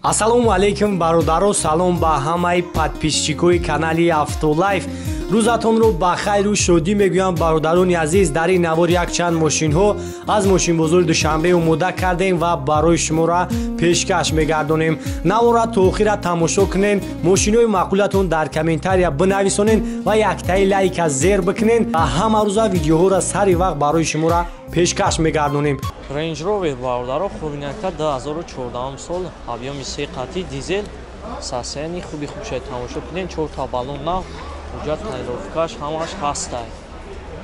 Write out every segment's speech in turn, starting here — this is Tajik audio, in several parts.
Ассалому алейкум бародаро, салом ба ҳамаи подписчикои канали Автолайф. Рӯзатонро ба хайру шодӣ мегӯям бародарони азиз. Дар ин навор якчанд мошинҳо аз мошинбозори Душанбе омода кардем ва барои шуморо пешкаш мегардонем. Наворро то охира тамошо кунен, мошинҳои маъқулатон дар комментария бинависонен ва яктаи лайка зер бикунен ва ҳама рӯза видеоҳоро сари вақт барои шуморо пешкаш мегардонем. Range Rover бародаро хубинакта 2014 сол, объёми 3 қатӣ, дизел, состоянии хуби хуб шуд. Тамошо кунен, 4 та баллон нав, ҳуҷҷат тайловкаш ҳамаш ҳастай.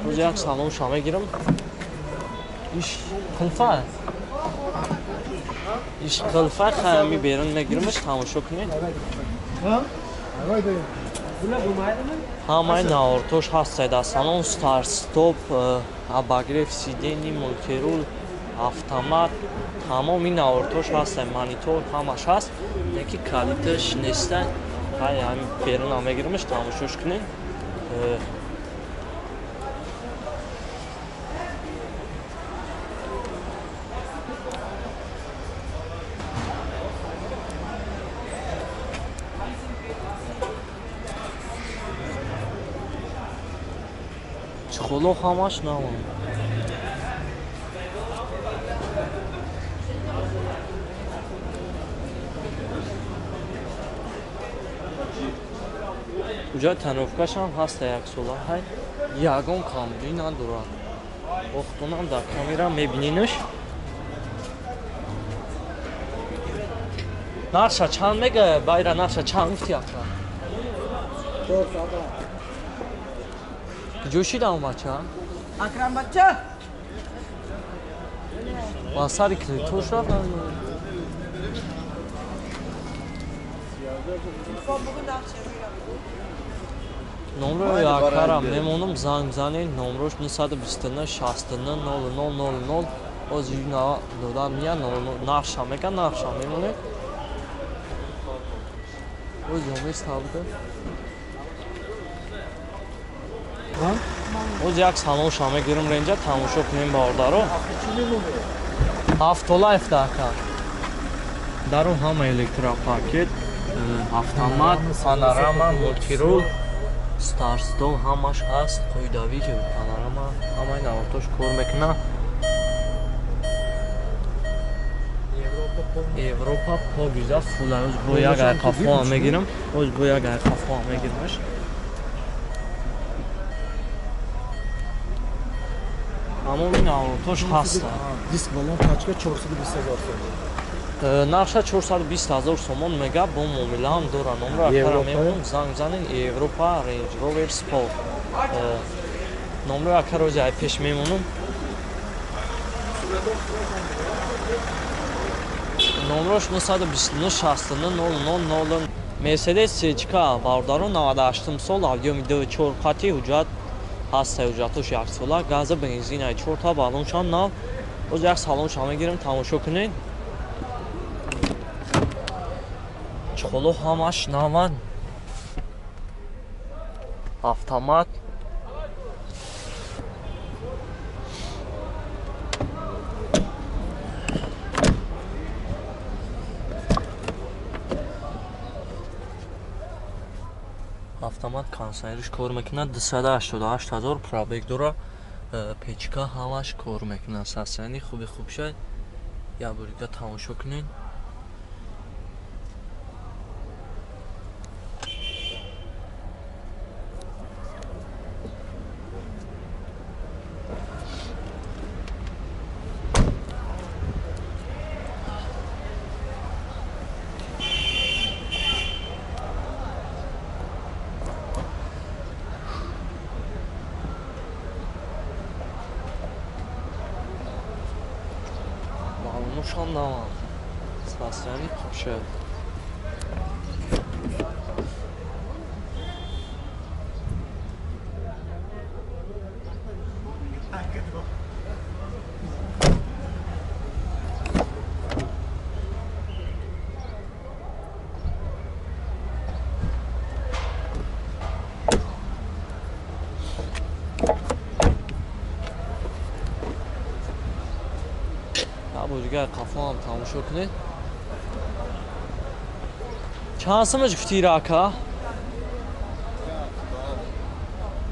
Рӯз як салонша мегирам. Иш қилфа. Иш қилфа хами берун мегирамаш, тамошо кунед. Ҳамаи навортош ҳастай дар салон, старт стоп, обогрев сидений, мультирул, автомат, тамоми навортош ҳастай, монитор ҳамаш ҳаст, лекин калиташ нестай. Ҳай ҳами берунам мегирамаш, тамошош кунед. Чехоло ҳамаш навон. Уҷа тановкашам ҳаста як сола, ҳай ягон камбудӣ надорад. Охтонам дар камера мебининаш. Нарша чанд мега? Байра нарша чанд гуфти ака? 400. Куҷо шидам бача? Акрам бача? Ба сари клитош рафтам. Номрои акарам мемонам, занг занед, номрош 929 69 00 00. Оз юна дода мия, нарша мега, нарша мемонед. Оз ёмес табда. Оз як салонша мегирам ренҷа, тамошо кунем бародаро. Автолайф да ака. Дарун ҳама электропакет, автомат, панорама, мультирул, старт-стоп ҳамаш ҳаст, қоидавӣ, панорама, ҳамаи навортош кор мекунад. Европа покиза фула. Оз бо як айқафоам мегирам, оз бо як айқафоам мегирамаш. Ҳамони навортош ҳаст. Диск балон тачка 420 000 сомон. Нарша 420 000 сомон мега, бо муомилаам дора. Номро акара мемонам, занг занен. Европа Range Rover Sport. Номро акара ози ай пеш мемонам. Номрош 929 69 00 00. Mercedes CK бародаро 98 сол, объёми 2.4 қатӣ, ҳуҷҷат ҳаст, ҳуҷҷатош як сола, газа, бензин, ай 4 та баллоншам нав. Оз як салонша мегирам, тамошо кунед. Чехоло ҳамаш наван, автомат. Автомат кондиционериш кор мекунад, 288 000 пробег дора, печка ҳамаш кор мекунад. Состоянии хуби хуб шуд. Як бор дига тамошо кунед. Балонушам навам. Состояние хуб шуд. Бо дигар қафоам тамошо кунед. Чанд сумаш гуфтӣ рака?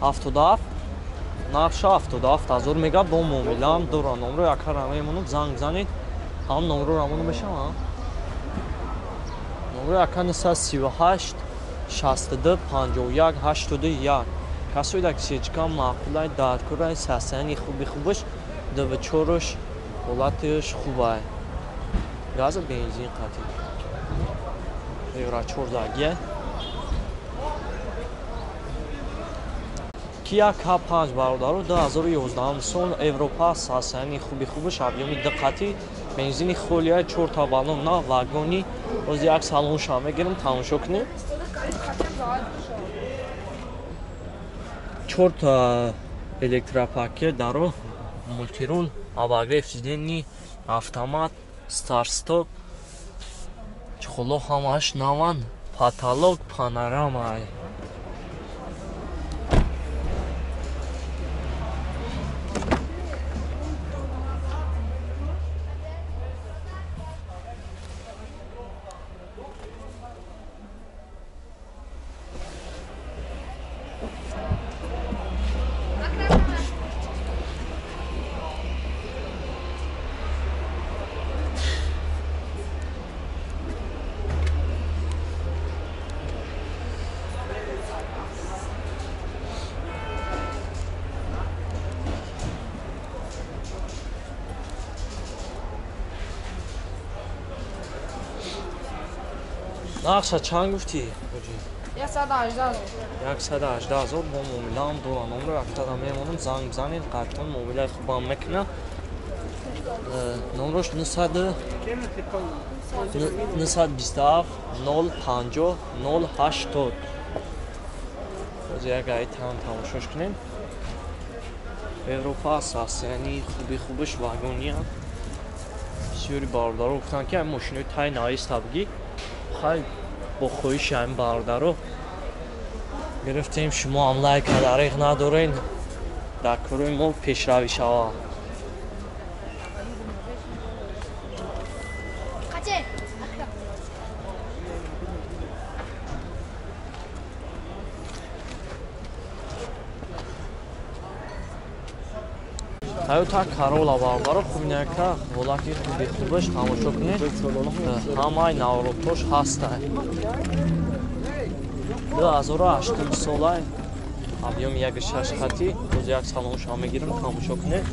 77. Нархша 77 ҳазор мега бо муомилаам дора. Номро яка мемонам, занг занед. Ҳам номро рамоно мешавам. Номро яка 938 62 51 81. Касои дар кисечка маъқулай, даркурай, сасани хуби хубаш, дв4-ш ҳолаташ хубай. Газа бензин қатӣ. Евро 14. Kia K5 бародаро 2011 сол Европа сасани хуби хубаш, объёми ду қатӣ, бензини холия, 4 та баллон на вагони. Боз як салонша мегирем, тамошо кунем. 4 та электропакет даро, мультирул, обогрев сидений, автомат, старт-стоп. Чхоло ҳамаш наван, потолок, панорама. Нақша чанд гуфтӣ? 118 118 ҳазор бо муомилаам дора. Номро яктада мемонам, занг бизанед, қартон муомилаи хубам мекунад. Номрош 927 050 080. Боз як ай там тамошош кунем. Европа сасяни хуби хубаш вагония. Бисёри бародаро гуфтанд ки ҳамин мошинои тай наиста бигӣ. Хай бо хоҳиши ҳамин бародаро гирифтем, шумо ҳам лайка дариқ надорен, дар кори мо пешравӣ шава. Toyota Corolla бародаро хубинака ҳолати хуби хубаш тамошо кунед. Ҳамаи наворотош ҳастай. 2008 солай, объёми 1.6 хати, боз як салонша мегирам, тамошо кунед.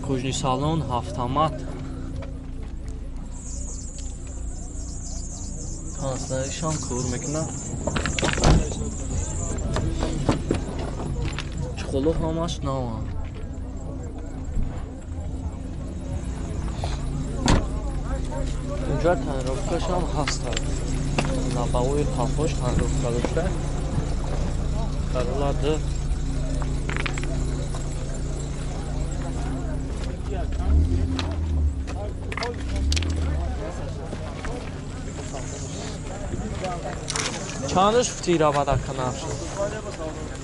Кожни салон, автомат. Канцлеришам кор мекунад. Чхоло ҳамаш нава. Унҷа тонировкашам ҳаст. Лабаои қафош тонировка дошта. Corolla 2. Чандаш гуфтӣ равадака нархшо?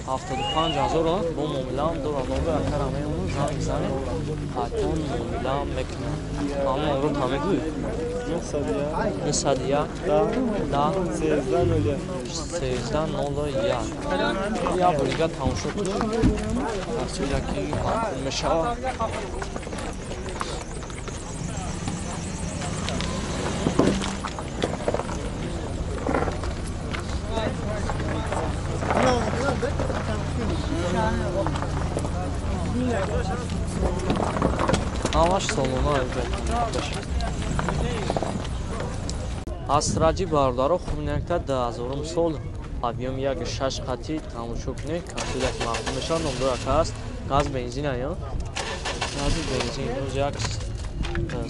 75 ҳазор бо муомилаам дора. Номро якара мемонам, занг бизанед, ҳатман муомилаам мекунам. Ҳамон номро та мегӯӣ? 901 10 13 01. Як бор дига тамошо кунем. Тафсиля ки маъқул мешавад. Ҳамаш солона Астраҷи бародаро хубинакта 2000 сол объёми 1.6 хати тамошо кунед. Касудак маъқул мешавад. Номдор яка аст. Газ бензин ая. Гази бензин. Боз як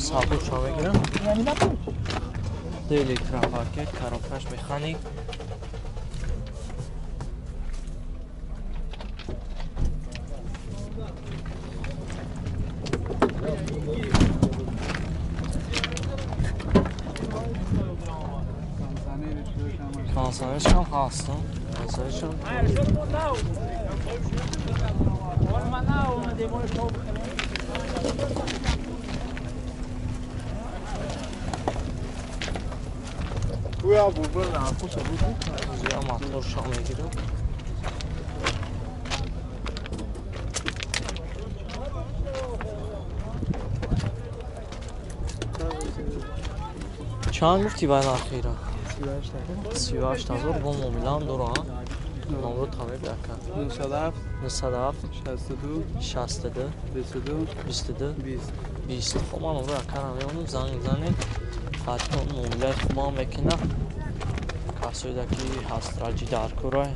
сабурша мегирам. Электропакет, коробкаш механик. Консервашам ҳастам. Консервашам. Я моторша мегирам. Чанд гуфтӣ бай нархира? 38 ҳазор бо муомилаам дора. Номро тамеб яка. 97 97 62 62 22 22 20 20. Хоб, ман номро якара меонам, занг мезанем. Ҳатто муомилаи хубам мекунам. Касоида ки ҳаст раҷи дар курай.